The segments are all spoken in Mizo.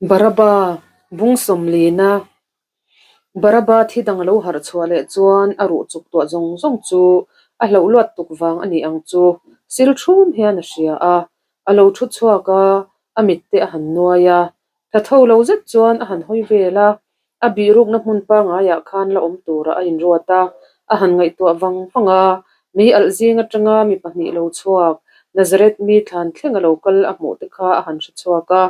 Baraba, bung sawmlina, Baraba thi dang a lo harh chhuah leh chuan a ruh chuk tuah zawng zawng chu a hlauh luat tuk vang a ni ang chu sil thum hian a hria a, a lo thu chhuak a, a mit te a han nuai a, tha tho lo zet chuan a han hawi vel a, A bihrukna hmun pangaiah khan la awm turah a inruat a, a han ngaihtuah vang vang a. Mei alh zing atanga mi pahnih lo chhuak, Nazareth mi thlan thleng a lo kal a hmuh te kha a han hre chhuak a.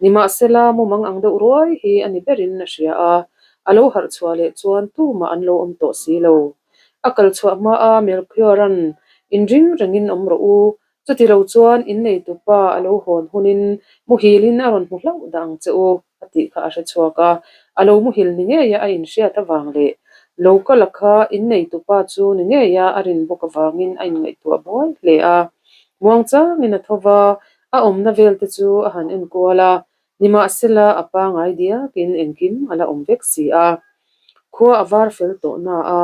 Nimahsela, mumang ang deuh ruai hi a ni berin a hria a, a lo harh chhuah leh chuan tumah an lo awm tawh si lo. A kal chhuah hmaa Melchior-a'n inring rengin awm rawh u, Chuti lo chuan inneitu pa a lo hawn hunin muhilin a rawn hmu hlauh dah ang che u, a tih kha a hre chhuak a. A lo muhil ni ngeia a inhriat avang leh lo kala kha inneitu pa chu ni ngeia a rin bawk avangin a inngaihtuah buai hle a. Muangchangin a tho va, a awmna vel te chu a han enkual a, Nimahsela, a pangai diakin engkim a la awm vek si a. Khua a var fel tawh na a,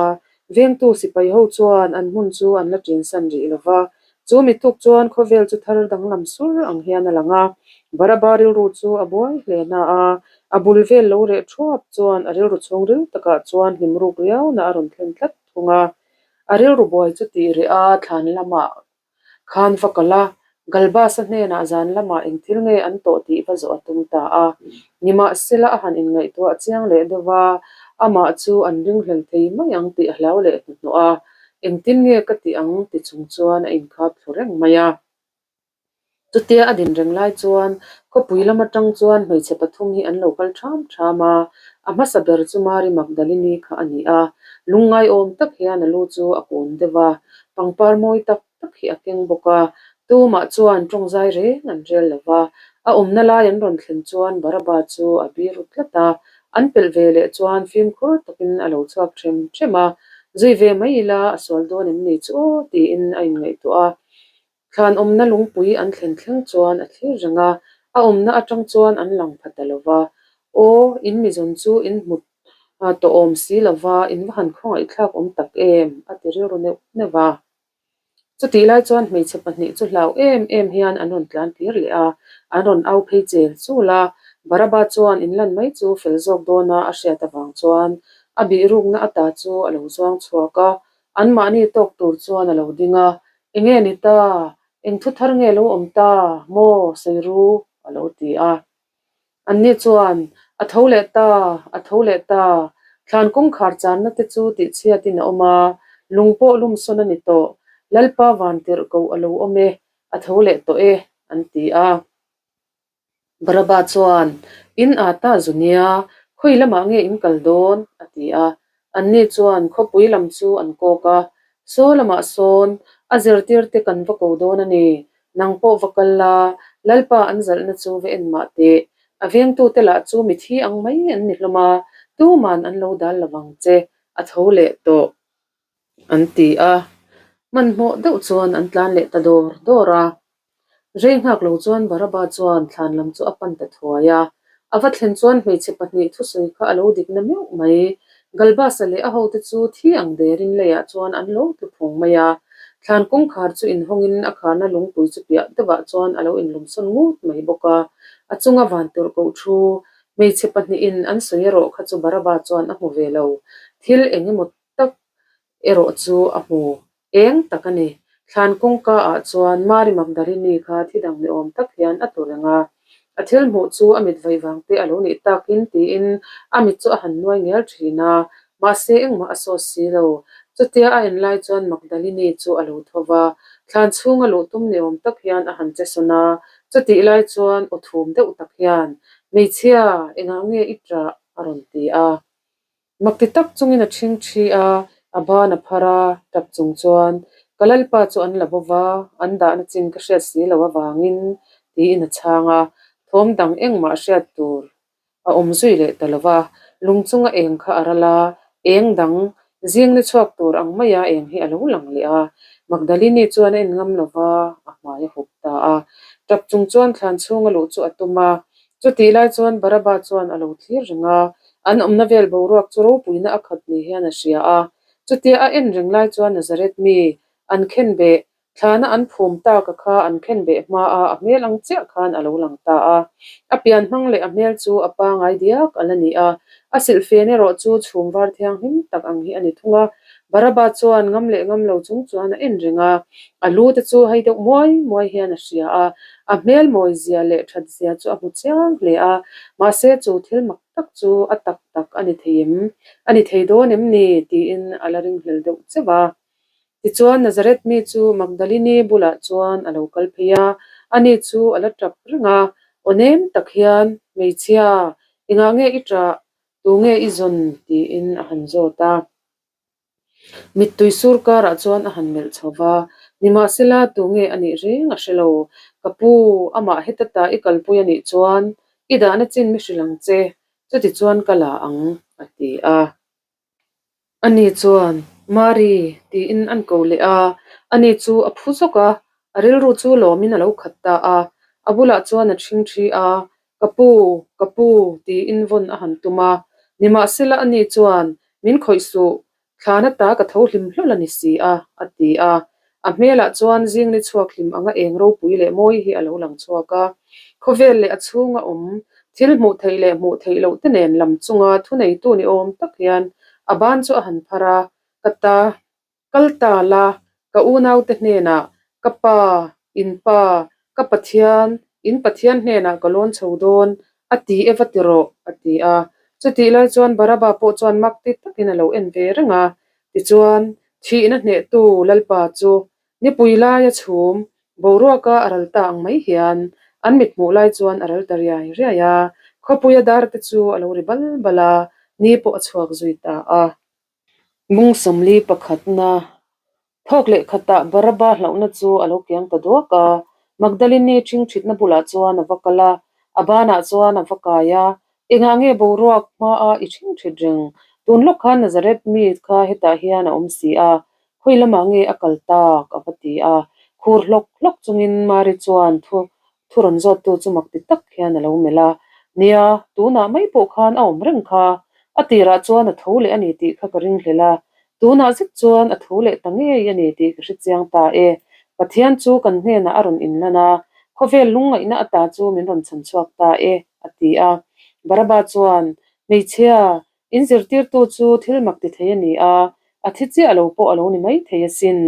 vengtu sipai ho chuan an hmun chu an la ṭinsan rih lo va. Chu mi tuk chuan khawvel chu thar danglam sur ang hian a lang a. Baraba rilru chu a buai hle na a, a bul vel lo reh ṭhuap chuan a rilru chhungril takah chuan hlim ruk riauna a rawn thlen tlat thung a. A rilru buai chu tih reh a, thlan lamah Khan va kal a, Galbasa hnenah zan lamah eng thil nge an tawh tih va zawh a tum ta a. Nimahsela a han inngaihtuah chiang leh deuh va, amah chu an ringhlel thei mai ang tih a hlau leh hnuhnawh a, engtin nge ka tih ang ti chung chuan a inkhap thlu reng mai a. Chutia a din reng lai chuan khawpui lam atang chuan hmeichhe pathum hi an lo kal ṭham ṭham a, a hmasa ber chu Mari Magdalini kha a ni a, lungngai-awm tak hian a lu chu a kun deuh va, Pangpar mawi tak tak hi a keng bawk a, tumah chuan tawngzai reng an rel lo va, a awmna lai an rawn thlen chuan Baraba chu a bir u tlat a, an pelh ve leh chuan fimkhur takin a lo chhuak ṭhem ṭhem a, zui ve mai ila a sual dawn em ni chu aw tiin a inngaihtuah a. Thlan awmna lungpui an thlen thleng chuan a thlir reng a, a awmna atang chuan an lang pha ta lo va, Aw, in mizawn chu in hmu tawh awm si lo va, in va han khawngaihthlak awm tak em? a ti rilru neuh neuh va. Chutih lai chuan hmeichhe pahnih chu hlau em em hian an rawn tlan kir leh a, an rawn au phei chel chul a. Baraba chuan inlan mai chu fel zawk dawna a hriat avang chuan a bihrukna ata chu a lo zuang chhuak a, anmahni tawk tur chuan a lo ding a, Enge ni ta? Eng thu thar nge lo awm ta? Maw sawi ru? a lo ti a. Anni chuan, A tho leh ta, a tho leh ta, thlan kawngkhar channa te chu tihchhiatin a awm a, lung pawh lumsawn a ni tawh, Lalpa van tirh koh a lo awm e, a tho leh tawh e, an ti a. Baraba chuan, In a ta zu nia, khawi lamah nge in kal dawn? a ti a. Anni chuan khawpui lam chu an kawk a, Saw lamah sawn a zirtirte kan va ko dawn a ni, Nang pawh va kal la, Lalpa an zalhna chu va en mah teh. A vengtute lah chu mithi ang mai an ni hlawm a, tuman an lo dal lo vang che, a tho leh tawh, an ti a. Hmanhmawh deuh chuan an tlan leh ta dawr dawr a. Rei nghak lo chuan Baraba chuan thlan lam chu a pan ta thuai a. A va thlen chuan hmeichhe pahnih thusawi kha a lo dik na meuh mai. Galbasa leh a hote chu thi ang derin leiah chuan an lo tlu phung mai a. Thlan kawngkhar chu inhawngin a kharna lungpui chu piah deuhah chuan a lo inlumsawn ngut mai bawk a. A chunga van turh koh thu hmeichhe pahnihin an sawi erawh kha chu Baraba chuan a hmu ve lo. Thil eng emaw tak erawh chu a hmu eng tak a ni. Thlan kawngka ah chuan Mari Magdalini kha thi dang ni awm tak hian a tlu reng a. A thil hmuh chu a mit vaih vang te a lo nih takin tiin a mit chu a han nuai ngial thin a, mahse engmah a sawt si lo. Chutia a en lai chuan Magdalini chu a lo tho va, thlan chhunga luh tum ni awm tak hian a han che sawn a, chutih lai chuan aw thum deuh tak hian, Hmeichhia, engah nge i ṭah? a rawn ti a. Makti tak chungin a ṭhing ṭhi a, a ban a phar a, tap chung chuan, Ka Lalpa chu an la bo va, an dahna chin ka hriat si lo avangin, tiin a chhang a, thawm dang engmah hriat tur a awm zui leh ta lo va, lung chunga eng kha a ral a, eng dang zing ni chhuak tur ang maia eng hi a lo lang leh a. Magdalini chuan a en ngam lo va, a hmai a hup ta a. Tap chung chuan thlan chhunga luh chu a tum a, Chutih lai chuan Baraba chuan a lo thlir reng a, an awmna vel boruak chu ropuina a khat ni hian a hria a. Chutia a en reng lai chuan Nazareth mi, an khenbeh, Thlana an phum taka kha an khen beh hma a, a hmel ang chiah khan a lo lang ta a. A pian hmang leh a hmel chu a pangai diak a la ni a, a silhfen erawh chu chhum var thianghlim tak ang hi a ni thung a. Baraba chuan ngam leh ngam lo chung chuan a en reng a, a lu te chu hei deuh muai muai hian a hria a, a hmel mawi zia leh that zia chu a hmu chiang hle a, mahse chu thil mak tak chu a tak tak a ni thei em? A ni thei dawn em ni? tiin a la ringhlel deuh cheuh a. Tichuan Nazareth mi chu Magdalini bulah chuan a lo kal phei a, ani chu a la tap reng a, Aw nem tak hian, Hmeichhia, engah nge i ṭah? Tunge i zawn? tiin a han zawt a. Mittui sur karah chuan a han melh chho va, Nimahsela, tunge a nih reng a hre lo. Ka pu, amah heta ta i kalpui a nih chuan i dahna chin mi hrilh ang che, chutichuan ka la ang, a ti a. Ani chuan, Mari, tiin an ko leh a, ani chu a phu zawk a, a rilru chu lawmin a lo khat ta a. A bulah chuan a ṭhingṭhi a, Ka pu, ka pu, tiin vawn a han tum a. Nimahsela ani chuan, Min khawih suh, thlana ta ka tho hlim hlawl a ni si a, a ti a. A hmelah chuan zing ni chhuak hlim anga eng ropui leh mawi hi a lo lang chhuak a. Khawvel leh a chhunga awm, thil hmuh theih leh hmuh theih loh te nen lam chunga thuneitu ni awm tak hian a ban chu a han phar a, Ka ta Kal ta la, ka unaute hnenah, Ka pa, in pa, ka Pathian, in Pathian hnenah ka lawn chho dawn, a ti e va ti rawh, a ti a. Chutih lai chuan Baraba pawh chuan mak ti takin a lo en ve reng a. Tichuan, thihna hnehtu Lalpa chu nipui laia chhum, boruaka a ral ta ang mai hian an mit hmuh lai chuan a ral ta riai riai a. Khawpuia dar te chu a lo ri bal bal a, ni pawh a chhuak zui ta a. Bung sawmli pakhatna thawk leh khatah Baraba hlauhna chu a lo kiang ta duak a, Magdalene ṭhingṭhitna bulah chuan a va kal a, a banah chuan a va kai a, Engah nge boruak hmaa i ṭhingṭhit reng? Tun lawk khan Nazareth mi kha hetah hian a awm si a, khawi lamah nge a kal tak? a va ti a, khur hlawk hlawk chungin Mari chuan thu Thu rawn zawttu chu mak ti tak hian a lo melh a, Nia, tunah mai pawh khan a awm reng kha. A tirah chuan a tho leh a ni tih kha ka ringhlel a, tunah zet chuan a tho leh ta ngei a ni tih ka hre chiang ta e. Pathian chu kan hnenah a rawn inlan a, khawvel lungngaihna ata chu min rawn chhan chhuak ta e, a ti a. Baraba chuan, Hmeichhia, in zirtirtu chu thil mak ti thei a ni a, a thi chiah lo pawh a lo ni mai thei asin.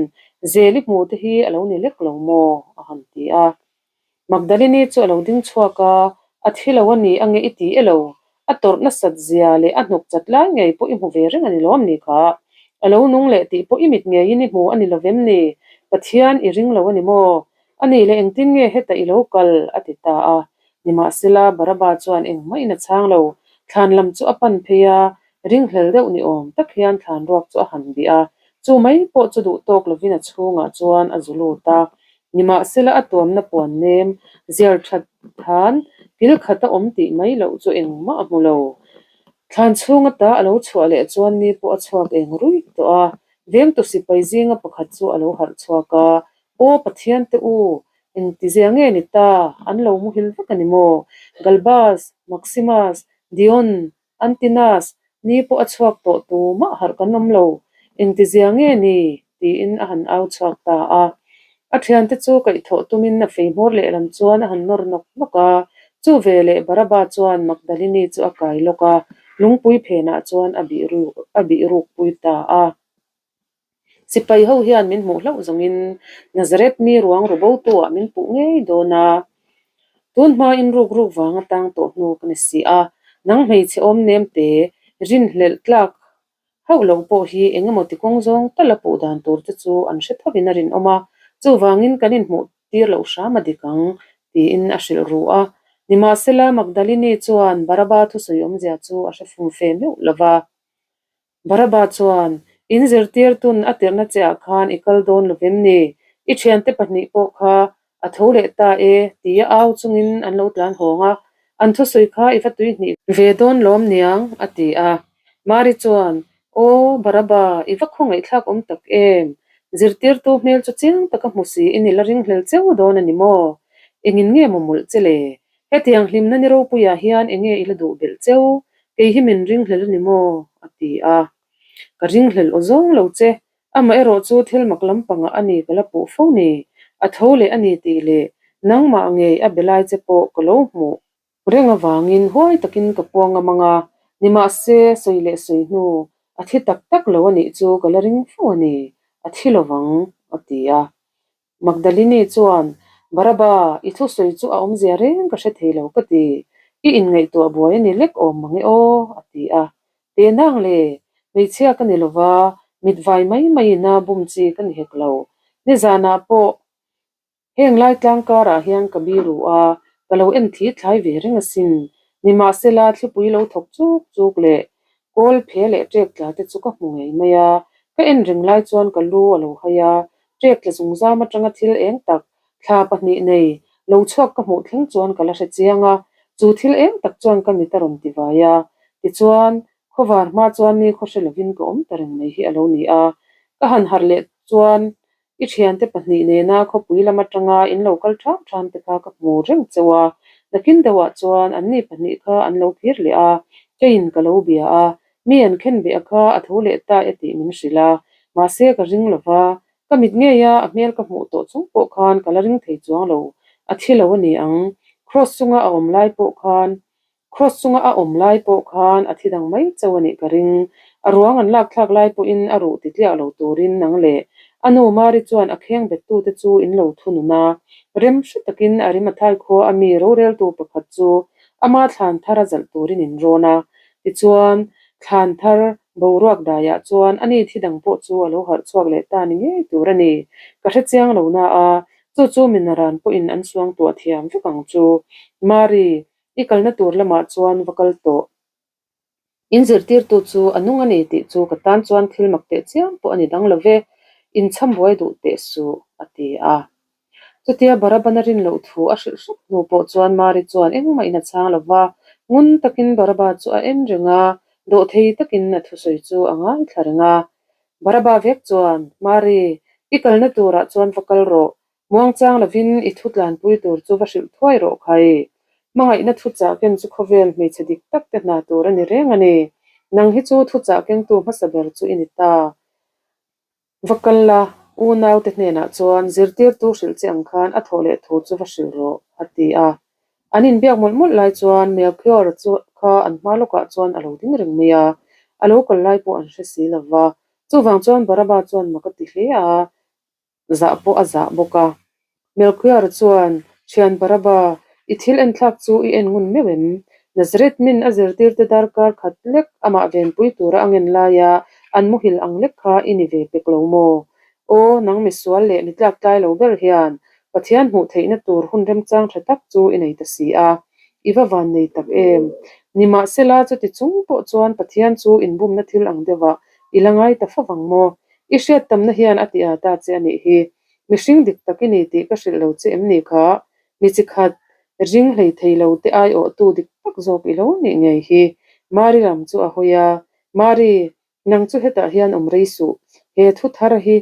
Zel i hmuh te hi a lo ni lek lo maw? a han ti a. Magdalene chu a lo ding chhuak a, A thi lo a ni ange i ti e lo? A tawrh nasat zia leh a hnuk chat lai ngei pawh i hmu ve reng a ni lawm ni kha? A lo nung leh tih pawh i mit ngeiin i hmu a ni lo vem ni? Pathian i ring lo a ni maw? A nih leh engtin nge heta i lo kal? a ti ta a. Nimahsela, Baraba chuan engmah in a chhang lo. Thlan lam chu a pan phei a, ringhlel deuh ni awm tak hian thlan ruak chu a han bih a. Chu mai pawh chu duh tawk lovin a chhungah chuan a zu lut a. Nimahsela a tuamna puan nem zial that than kil khat a awm tih mai loh chu engmah a hmu lo. Thlan chhung ata a lo chhuah leh chuan ni pawh a chhuak eng ruih tawh a, vengtu sipai zinga pakhat chu a lo harh chhuak a, Aw Pathian te u, engtizia nge ni ta, an lo muhil vek a ni maw? Galbas, Maximus, Dion, Antinas, ni pawh a chhuak tawh tu mah harh kan awm lo, engtizia nge ni? tiin a han au chhuak ta a. A thiante chu kaihthawh tumin a fei hmawr lehlam chuan a han nawr nawk nawk a, chu veleh Baraba chuan Magdalini chu a kai lawk a, lungpui phenah chuan a bih a bih rukpui ta a. Sipai ho hian min hmuh hlauh zawngin Nazareth mi ruang ru bo tu ah min puh ngei dawn a, tun hmain ruk ruk vang a tang tawh hnu ka ni si a, nang hmeichhe awm nem te rinhlelh tlak hauh loh pawh hi eng emaw ti kawng zawng tal a puh dan tur te chu an hre thovin a rinawm a, chuvangin kan inhmuh tir loh hram a dik ang tiin a hrilh ru a. Nimahsela Magdalini chuan Baraba thusawi awmzia chu a hre fum fe meuh lova. Baraba chuan, In zirtirtun a tirhna che ah khan i kal dawn lo vem ni? I thiante pahnih pawh kha a tho leh ta e, tia au chungin an lo tlan hawng a, an thusawi kha i va tui hnih ve dawn lawm niang, a ti a. Mari chuan, Aw, Baraba, i va khawngaihthlak awm tak em? Zirtirtu hmel chu chiang taka hmu siin i la ringhlel cheu dawn a ni maw? Engin nge maw mawlh che le? Hetiang hlimna ni ropuiah hian enge i la duh belh cheu? Kei hi min ringhlel a ni maw? a ti a. Ka ringhlel aw zawng lo che. Amaherawh chu thil mak lampangah a ni ka la puh fo ni. A tho leh a ni tih leh nangmah ngei a be lai che pawh ka lo hmuh reng avangin huai takin ka puang a mang a, nimahse sawi leh sawi hnu a thi tak tak lo a nih chu ka la ring fo a ni, a thi lovang, a ti a. Magdalini chuan, Baraba, i thusawi chu a awmzia reng ka hre thei lo ka ti, i inngaihtuah buai a ni lek awm mang e aw, a ti a. Tenang le, hmeichhia ka ni lova, mitvai mai maiin a bum chi ka ni hek lo. Nizanah pawh Heng lai tlang karah hian ka biru a, ka lo en thi thlai ve reng asin. Nimahsela thlipui lo thawk chuk chuk leh kawl phe leh ṭek tla te chu ka hmu ngei mai a. Ka en reng lai chuan ka lu a lo hai a, ṭek tla zungzam aṭanga thil eng tak, thla pahnih nei, lo chhuak ka hmuh thleng chuan ka la hre chiang a. Chu thil eng tak chuan ka mit a rawn ti vai a. Tichuan, khawvar hma chuan ni khaw hre lovin ka awm ta reng mai hi a lo ni a. Ka han harh leh chuan I thiante pahnih nena khawpui lam atanga in lo kal ṭham ṭham te kha ka hmu reng cheu a, nakin deuhah chuan anni pahnih kha an lo kir leh a, keiin ka lo bia a, mi an khen beh a kha a tho leh ta e tih min hrilh a, mahse ka ring lo va, ka mit ngei a, a hmel ka hmuh tawh chung pawh khan ka la ring thei chuang lo, a thi lo a ni ang, Cross chunga a awm lai pawh khan Cross chunga a awm lai pawh khan a thi dang mai chauh a nih ka ring. A ruang an lak thlak lai pawhin a ruh ti tliah lo turin nang leh a nu Mari chuan a kheng bettute chu in lo thunun a. Rem hre takin a rim a thai khua a mi roreltu pakhat chu ama thlan thar a zalh turin in rawn a. Tichuan, thlan thar boruak daiah chuan ani thi dang pawh chu a lo harh chhuak leh ta ni ngei tur a ni. Ka hre chiang lo na a, chu chu minaran pawhin an suangtuah thiam vek ang chu. Mari, I kalna tur lamah chuan va kal tawh. In zirtirtu chu a nung a ni tih chu ka tan chuan thil mak teh chiam pawh a ni dang lo ve, in chham buai duh teh suh, a ti a. Chutia Barabana rin loh thu a hrilh hrep hnu pawh chuan Mari chuan engmah in a chhang lo va, ngun takin Baraba chu a en reng a, dawhthei takin a thusawi chu a ngaithla reng a. Baraba vek chuan, Mari, i kalna turah chuan va kal rawh, Muangchang lovin i thu tlanpui tur chu va hrilh thuai rawh khai. Hmangaihna thu chah ken chu khawvel hmeichhe dik tak te hna tur a ni reng a ni. Nang hi chu thu chah kengtu hmasa ber chu i ni ta. Va kal la, unau te hnenah chuan zirtirtu hrilh che ang khan a thawh leh thu chu va hrilh rawh, a ti a. An inbiak mawlh mawlh lai chuan Melchior chu kha an hma lawkah chuan a lo ding reng mai a, a lo kal lai pawh an hre si lo va. Chuvang chuan Baraba chuan mak a ti hle a. Zah pawh a zah bawk a. Melchior chuan, Thian Baraba, i thil enthlak chu i en ngun meuh em? Nazareth min a zirtirte darkar khat lek amah venpui tura a ngen laia an muhil ang lek kha i ni ve pek lo maw? Aw, nang misual leh mi tlak tlai lo ber hian Pathian hmuh theihna tur hun remchang tha tak chu i nei ta si a. I va van nei tak em? Nimahsela, chuti chung pawh chuan Pathian chu inbumna thil ang deuhah i la ngai ta fo vang maw? I hriat tamna hian a ti a ta che a nih hi. Mihring dik tak i ni tih ka hrilh lo che em ni kha? Mi chi khat ring hlei thei lo te aiawhtu dik tak zawk i lo nih ngei hi. Mari lam chu a hawi a, Mari, nang chu hetah hian awm rei suh. He thu thar hi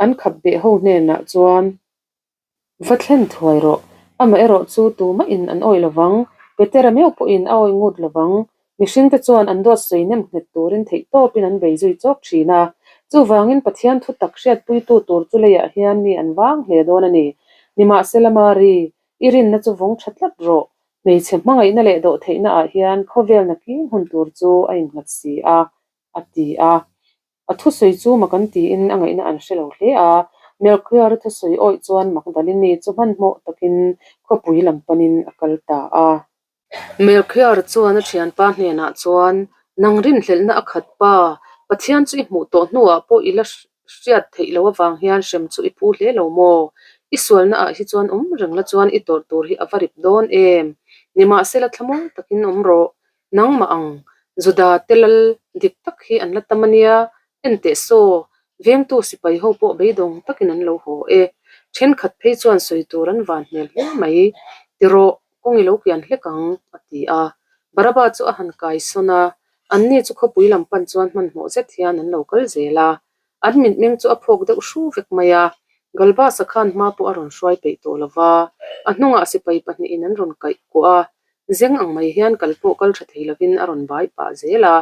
an khap beh ho hnenah chuan Va thlen thuai rawh. Amaherawh chu tumahin an awih lovang, Petera meuh pawhin a awih ngut lovang. Mihringte chuan an duat sawi nem nghet turin theihtawpin an bei zui chawk thin a. Chuvangin Pathian thu tak hriatpuitu tur chu leiah hian mi an vang hle dawn a ni. Nimahsela Mari, i rinna chu vawng tha tlat rawh. Hmeichhe hmangaihna leh dawhtheihna ah hian khawvel nakin hun tur chu a innghat si a, a ti a. A thusawi chu mak an tiin a ngaihna an hre lo hle a, Melchior-a thusawi awih chuan Magdalene chu hmanhmawh takin khawpui lam panin a kal ta a. Melchior chuan a thianpa hnenah chuan, Nang rinhlelhna a khat pa, Pathian chu i hmuh tawh hnuah pawh i la hriat theih loh avang hian hrem chu i phu hle lo maw? I sualna ah hi chuan awm reng la chuan i tawrh tur hi a va rip dawn em? Nimahsela thlamuang takin awm rawh, Nangmah ang, Juda te lal dik tak hi an la tam a nia, en teh saw, vengtu sipai ho pawh beidawng takin an lo haw e. Thenkhat phei chuan sawi tur an van hmel hle mai. Ti rawh, kawng i lo kian hlek ang, a ti a. Baraba chu a han kai sawn a, anni chu khawpui lam pan chuan hmanhmawh zet hian an lo kal zel a. An mitmeng chu a phawk deuh hru vek mai a, Galbasa khan hma pawh a rawn hruai peih tawh lo va, a hnungah sipai pahnihin an rawn kaih kuah a, zeng ang mai hian kal pawh kal tha thei lovin a rawn bai pah zel a,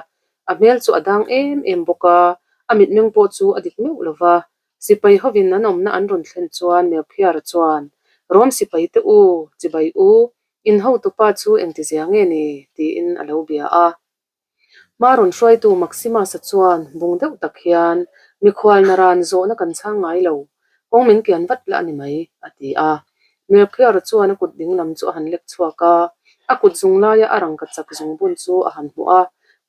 a hmel chu a dang em em bawk a, A mitmeng pawh chu a dik meuh lo va. Sipai hovin an awmna an rawn thlen chuan Melchior-a chuan, Rom sipai te u, chibai u, in hotupa chu engtizia nge ni? tiin a lo bia a. Hma rawn hruaitu Maximus-a chuan bung deuh tak hian, Mikhual naran zawhna kan chhang ngai lo, kawng min kian vat la a ni mai, a ti a. Melchior-a chuan a kut dinglam chu a han lek chhuak a, a kut zung laia a rangka chak zungbun chu a han hmuh a,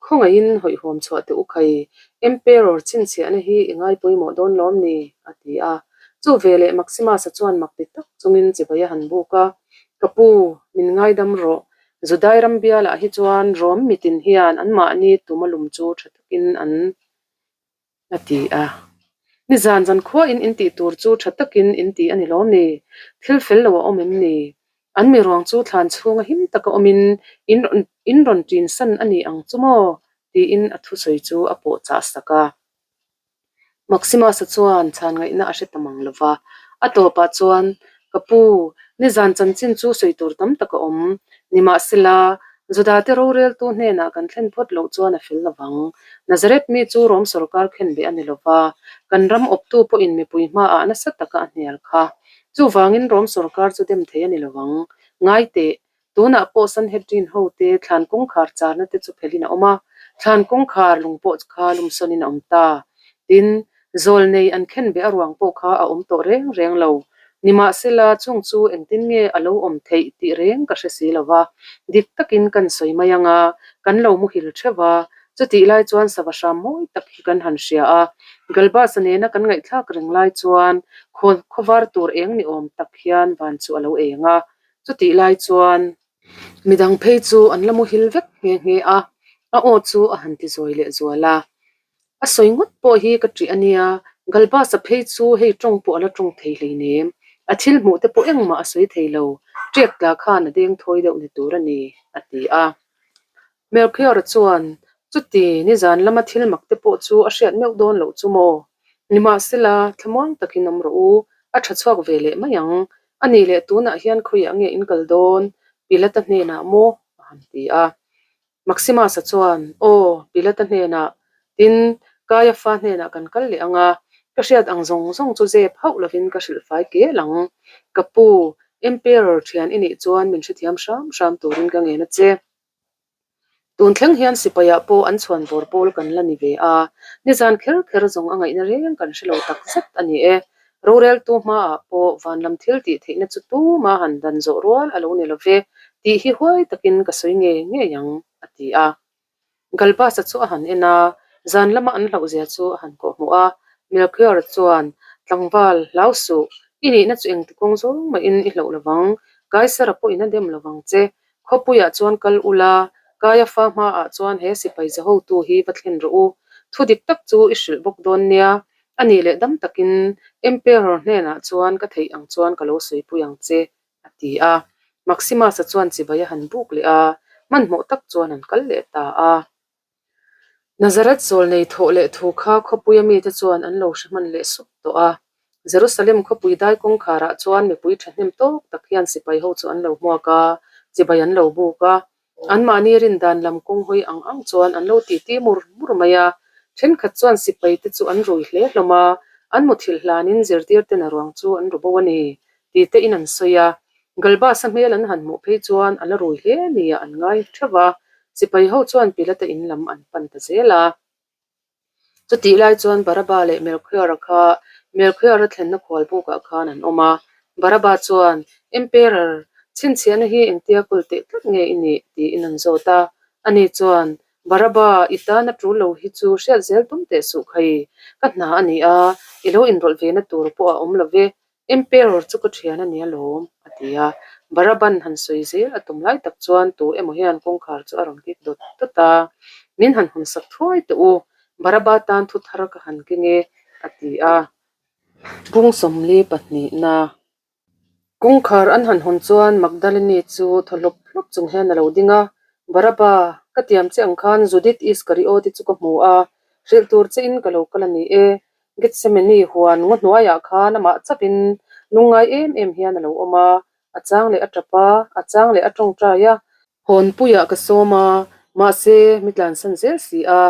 Khawngaihin hawihhawm chhuah teh u khai, Emperor chhinchhiahna hi i ngai pawimawh dawn lawm ni? a ti a. Chu veleh Maximus-a chuan mak ti tak chungin chibai a han buk a, Ka pu, min ngaidam rawh, Judai ram bialah hi chuan Rom mitin hian anmahni tum a lum chu tha takin an a ti a. Nizan zan khuain in tih tur chu tha takin in ti a ni lawm ni? Thil fel lo a awm em ni? An mi ruang chu thlan chhunga him taka awmin in in rawn ṭinsan a ni ang chu maw? tiin a thusawi chu a pawh chah sak a. Maximus-a chuan chhan ngaihna a hre ta mang lo va, a tawpah chuan, Ka pu, nizan chanchin chu sawi tur tam tak a awm. Nimahsela, Judate roreltu hnenah kan thlen phawt loh chuan a fel lo vang. Nazareth mi chu Rom sawrkar khenbeh a ni lo va, kan ram awptu pawhin mipui hmaah nasa taka a hnial kha. Chuvangin Rom sawrkar chu dem thei a ni lo vang. Ngai teh, Tunah pawh Sanhedrin hote thlan kawngkhar charna te chu phelhin a awm a, thlan kawngkhar lung pawh kha lumsawnin a awm ta. Tin, zawlnei an khenbeh a ruang pawh kha a awm tawh reng reng lo. Nimahsela, chung chu engtin nge a lo awm theih tih reng ka hre si lo va, dik takin kan sawi mai ang a, kan lo muhil theuh va, chutih lai chuan sava hram mawi tak hi kan han hria a. Galbasa nena kan ngaihthlak reng lai chuan khawvar tur eng ni awm tak hian van chu a lo eng a, Chutih lai chuan midang phei chu an la muhil vek nghe nghe a, a aw chu a han ti zawi leh zual a. A sawi ngawt pawh hi ka ṭih a nia, Galbasa phei chu hei ṭawng pawh a la ṭawng thei hleinem, a thil hmuh te pawh engmah a sawi thei lo, ṭiak tla khan a deng thawi deuh ni tur a ni, a ti a. Melchior-a chuan, Chuti, nizan lama thil mak te pawh chu a hriat meuh dawn loh chu maw? Nimahsela, thlamuang takin awm rawh u, a tha chhuak ve leh mai ang. A nih leh tunah hian khawiah nge in kal dawn? Pilata hnenah maw? a han ti a. Maximus-a chuan, Aw, Pilata hnenah, tin, Kaiafa hnenah kan kal leh ang a, ka hriat ang zawng zawng chu zep hauh lovin ka hrilh fai kel ang. Ka pu, Emperor thian i nih chuan min hrethiam hram hram turin ka ngen a che. Tun thleng hian sipaiah pawh an chhuan vawr pawl kan la ni ve a, nizan kher kher zawng a ngaihna reng kan hre lo tak zet a ni e. Roreltu hmaah pawh vanlam thil tih theihna chu tuma han dan zawh rual a lo ni lo ve tih hi huai takin ka sawi ngei ngei ang, a ti a. Galbasa chu a han en a, zan lama an hlauhzia chu a han kawhhmuh a. Melchior chuan, Tlangval, hlau suh, i nihna chu engti kawng zawng mahin i hlauh lovang, Kaisara pawhin a dem lovang che. Khawpuiah chuan kal ula, Kaiafa hmaah chuan he sipai zahotu hi va thlen rawh u. Thu dik tak chu i hrilh bawk dawn nia. A nih leh dam takin Emperor hnenah chuan ka theih ang chuan ka lo sawipui ang che, a ti a. Maximus-a chuan chibai a han buk leh a, hmanhmawh tak chuan an kal leh ta a. Nazareth zawlnei thawh leh thu kha khawpuia mite chuan an lo hre hman leh sup tawh a. Jerusalem khawpui dai kawngkharah chuan mipui thahnem tawk tak hian sipai ho chu an lo hmuak a, chibai an lo buk a. Anmahni rindan lam kawng hawi ang ang chuan an lo titi mur mur mai a. Thenkhat chuan sipai te chu an rui hle hlawm a, an muthilh hlanin zirtir ten a ruang chu an ru bo a ni ti te in an sawi a. Galbasa hmel an han hmuh phei chuan a la rui hle nia an ngai theuh a, sipai ho chuan Pilata in lam an pan ta zel a. Chutih lai chuan Baraba leh Melchior-a kha Melchior-a thlenna khual bukah khan an awm a. Baraba chuan, Emperor, chhinchhiahna hi engtia kawl teh tlat nge i nih? tiin an zawt a. Ani chuan, Baraba, i tan a tul lo hi chu hriat zel tum teh suh khai. Ka hna a ni a, i lo inrawlh ve na tur pawh a awm lo ve. Emperor chu ka thian a ni alawm, a ti a. Baraban han sawi zel a tum lai tak chuan tu emaw hian kawngkhar chu a rawn kik dawt dawt a. Min han hawn sak thuai teh u, Baraba tan thu thar ka han keng e, a ti a. Bung 42 na kawngkhar an han hawn chuan Magdalene chu thaw hlawp hlawp chung hian a lo ding a. Baraba, ka tiam che ang khan Judith Iskarioti chu ka hmu a, hrilh tur che in ka lo kal a ni e, Gethsemane huan ngaw hnuaiah khan amah chauhin lungngai em em hian a lo awm a, a chang leh a tap a, a chang leh a tawngtai a. Hawnpuiah ka sawm a, mahse mi tlansan zel si a,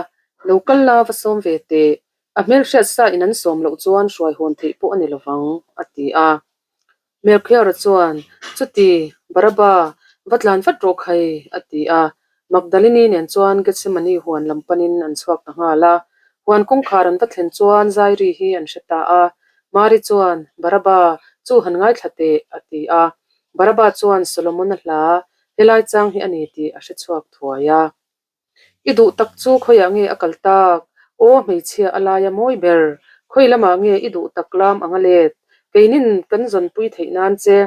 lo kal la va sawm ve teh. A hmelhriat sa in an sawm loh chuan hruai hawn theih pawh a ni lovang, a ti a. Melchior-a chuan, Chuti, Baraba, va tlan vat rawh khai, a ti a. Magdalini nen chuan Gethsemane huan lam panin an chhuak ta nghal a. Huan kawngkhar an va thlen chuan Zairi hi an hre ta a. Mari chuan, Baraba, chu han ngaithla teh, a ti a. Baraba chuan Solomon-a hla, helai chang hi a ni tih a hre chhuak thuai a. I duh tak chu khawiah nge a kal tak? Aw hmeichhia a laia mawi ber, khawi lamah nge i duh tak lam ang a let? Keinin kan zawnpui theih nan che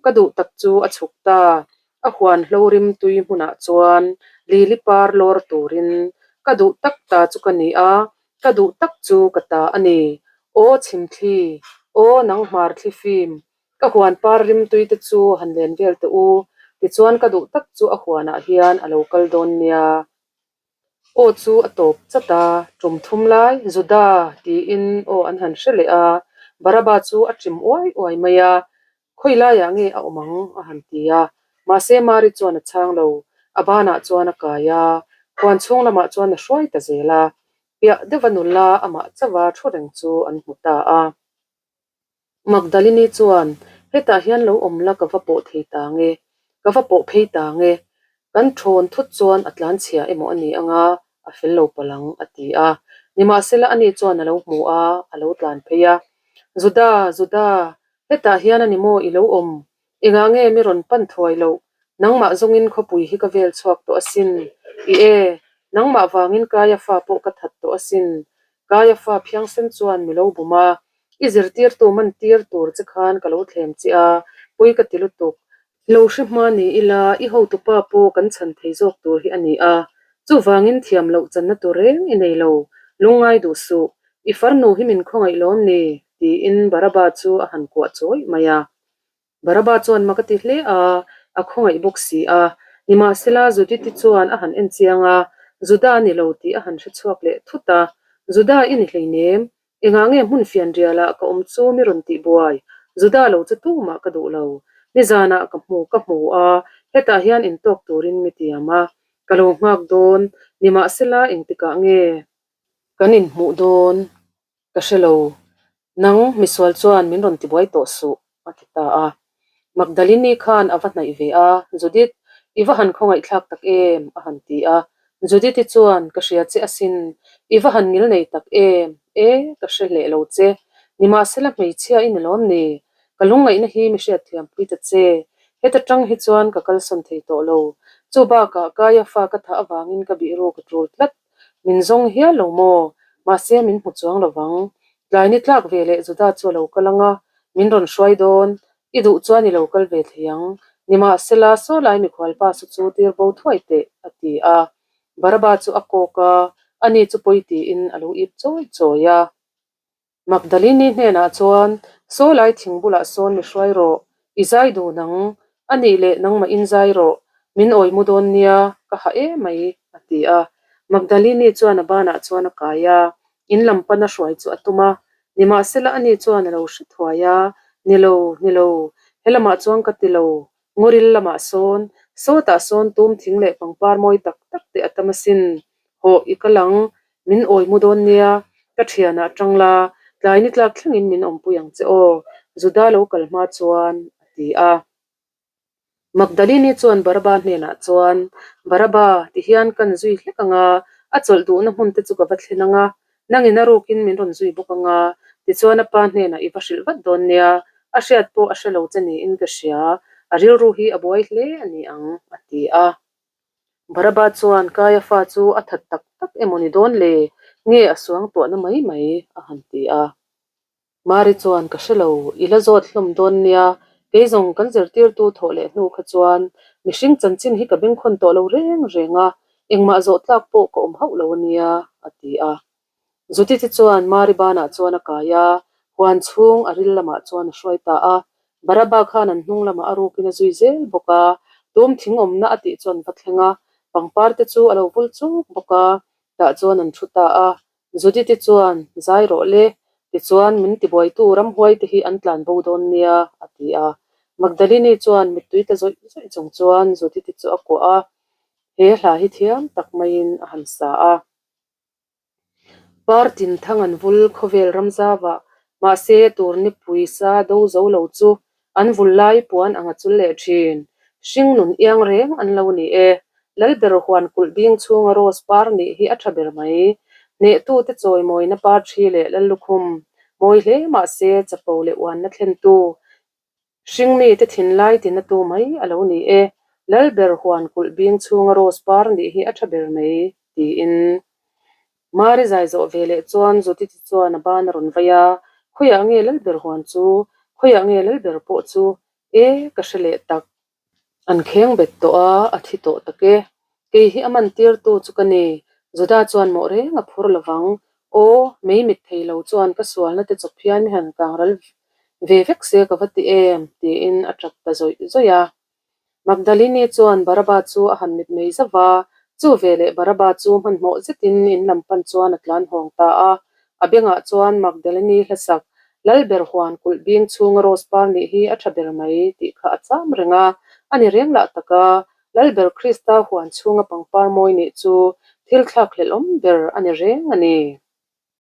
ka duh tak chu a chhuk ta. A huan hlo rim tui hmunah chuan lili par lawr turin ka duh tak ta chu ka ni a, ka duh tak chu ka ta a ni. Aw chhimthli, aw nang hmar thli fim, Ka huan par rimtui te chu han len vel teh u, tichuan ka duh tak chu a huanah hian a lo kal dawn nia. Aw chu a tawp chat a, tum thum lai, Juda tiin aw an han hre leh a, Baraba chu a chim uai uai mai a, Khawi laiah nge a awm ang? a han ti a, mahse Mari chuan a chhang lo, a banah chuan a kai a, huan chhung lamah chuan a hruai ta zel a, piah deuha nula amah chauha thu reng chu an hmu ta a. Magdalini chuan, Hetah hian lo awm la ka va pawh thei ta nge, ka va pawh phei ta nge, kan thawn thut chuan a tlan chhia emaw a ni anga a fel lo palh ang, a ti a. Nimahsela ani chuan a lo hmu a, a lo tlan phei a. Juda, Juda, hetah hian a ni maw i lo awm? Engah nge mi rawn pan thuai loh? Nangmah zawngin khawpui hi ka vel chhuak tawh asin. I e, nangmah vangin Kaiafa pawh ka that tawh asin. Kaiafa phiangsen chuan mi lo bum a, I zirtirtu man tir tur che khan ka lo thlem che a, pui ka ti lutuk. Lo hre hma ni ila, i hotupa pawh kan chhan thei zawk tur hi a ni a, chuvangin thiam loh channa tur reng i nei lo, lungngai duh suh, i farnu hi min khawngaih lawm ni? tiin Baraba chu a han kuah chawih mai a. Baraba chuan mak a ti hle a, a khawngaih bawk si a. Nimahsela, Judith-i chuan a han en chiang a, Juda a ni lo tih a han hre chhuak leh thut a. Juda i ni hleinem, engah nge hmun fian rialah ka awm chu mi rawn tih buai? Juda lo chu tumah ka duh lo. Nizanah ka hmu ka hmu a, hetah hian intawk turin mi tiam a, ka lo nghak dawn. Nimahsela, engtikah nge kan inhmuh dawn? Ka hre lo. Nang, misual chuan min rawn tibuai tawh suh, a ti ta a. Magdalini khan a va hnaih ve a, Judith, i va han khawngaihthlak tak em? a han ti a. Judith-i chuan, Ka hria che asin, i va han ngil nei tak em? E, ka hre hleh lo che. Nimahsela hmeichhia i ni lawm ni? Ka lungngaihna hi mi hriatthiampui ta che. Heta tang hi chuan ka kalsawn thei tawh lo. Chu bakah Kaiafa ka thah avangin ka bihruk a tul tlat. Min zawng hial lo maw? Mahse min hmu chuang lo vang. Tlai ni tlak ve leh Juda chu a lo kal ang a, min rawn hruai dawn. I duh chuan i lo kal ve thei ang. Nimahsela, saw lai mikhualpa su chu tir bo thuai teh, a ti a. Baraba chu a kawk a, ani chu pawi tiin a lo ip chawi chawi a. Magdalini hnenah chuan, Saw lai thing bulah sawn mi hruai rawh, i zai dun ang, a nih leh nangmah in zai rawh, min awi mu dawn nia, ka ha e mai, a ti a. Magdalini chuan a banah chuan a kai a, in lam pana hruai chu a tum a. Nimahsela ani chuan a lo hre thuai a, Ni lo, ni lo, he lamah chuan ka ti lo, Ngawril lamah sawn, sawtah sawn tum thing leh pangpar mawi tak tak te a tam asin. Hawh, i kal ang, min awi mu dawn nia, ka thianah tang la, tlai ni tlak thlengin min awmpui ang che aw, Juda lo kal hma chuan, a ti a. Magdalini chuan Baraba hnenah chuan, Baraba, tihian kan zui hlek ang a, a chawlh duhna hmun te chu ka va thlen ang a, Nangin a rukin min rawn zui bawk ang a, tichuan a pa hnenah i va hrilh vat dawn nia, a hriat pawh a hre lo che niin ka hria, a rilru hi a buai hle a ni ang, a ti a. Baraba chuan Kaiafa chu a that tak tak emaw ni dawn le, nge a suang tuahna mai mai, a han ti a. Mari chuan, Ka hre lo, i la zawt hlawm dawn nia, kei zawng kan zirtirtu thawh leh hnu kha chuan mihring chanchin hi ka bengkhawn tawh lo reng reng a, engmah zawh tlak pawh ka awm hauh lo a nia, a ti a. Judith-i chuan Mari banah chuan a kai a, huan chhung a ril lamah chuan a hruai ta a. Baraba khan an hnung lamah a rukin a zui zel bawk a, tum thing awmna a tih chuan va thleng a, pangpar te chu a lo vul chuk bawk a, tah chuan an thu ta a. Judith-i chuan, Zai rawh le, tichuan min tibuaitu ramhuai te hi an tlan bo dawn nia, a ti a. Magdalene-i chuan mittui ta zawih zawih chung chuan Judith-i chu a kuah a, he hla hi thiam tak maiin a han sa a. Par tin thang an vul khawvel ram zauah, mahse tur nipui sa do zo lo chu an vul lai puan ang a chul leh thin. Hring nun iang reng an lo ni e. Lalber huan kulh bing chhunga rose par nih hi a tha ber mai. Hnehtute chawimawina par thi leh Lallukhum mawi hle mahse chapo leh uanna thlentu Hringmite thinlai tina tu mai a lo ni e, Lalber huan kulh bing chhunga rose par nih hi a tha ber mai, tiin. Mari zai zawh ve leh chuan Judith-i chuan a ban a rawn vai a, Khawiah nge Lalber huan chu? Khawiah nge Lalber pawh chu? E, ka hre leh tak. An kheng bet tawh a, a thi tawh tak e. Kei hi a man tirtu chu ka ni. Juda chuan mawh reng a phur lovang. Aw, mei mit thei lo chuan ka sualna te chawp hian mi han kang ral ve vek se ka va ti em? tiin a tap ta zawih zawih a. Magdalini chuan Baraba chu a han mit mei zauh va, chu veleh Baraba chu hmanhmawh zetin in lam pan chuan a tlan hawng ta a. A bengah chuan Magdalini hlasak, Lalber huan kulh bing chhunga rose par nih hi a tha ber mai tih kha a cham reng a, a ni reng lah tak a, Lalber Krista huan chhunga pangpar mawi nih chu thil thlak hlelhawm ber a ni reng a ni.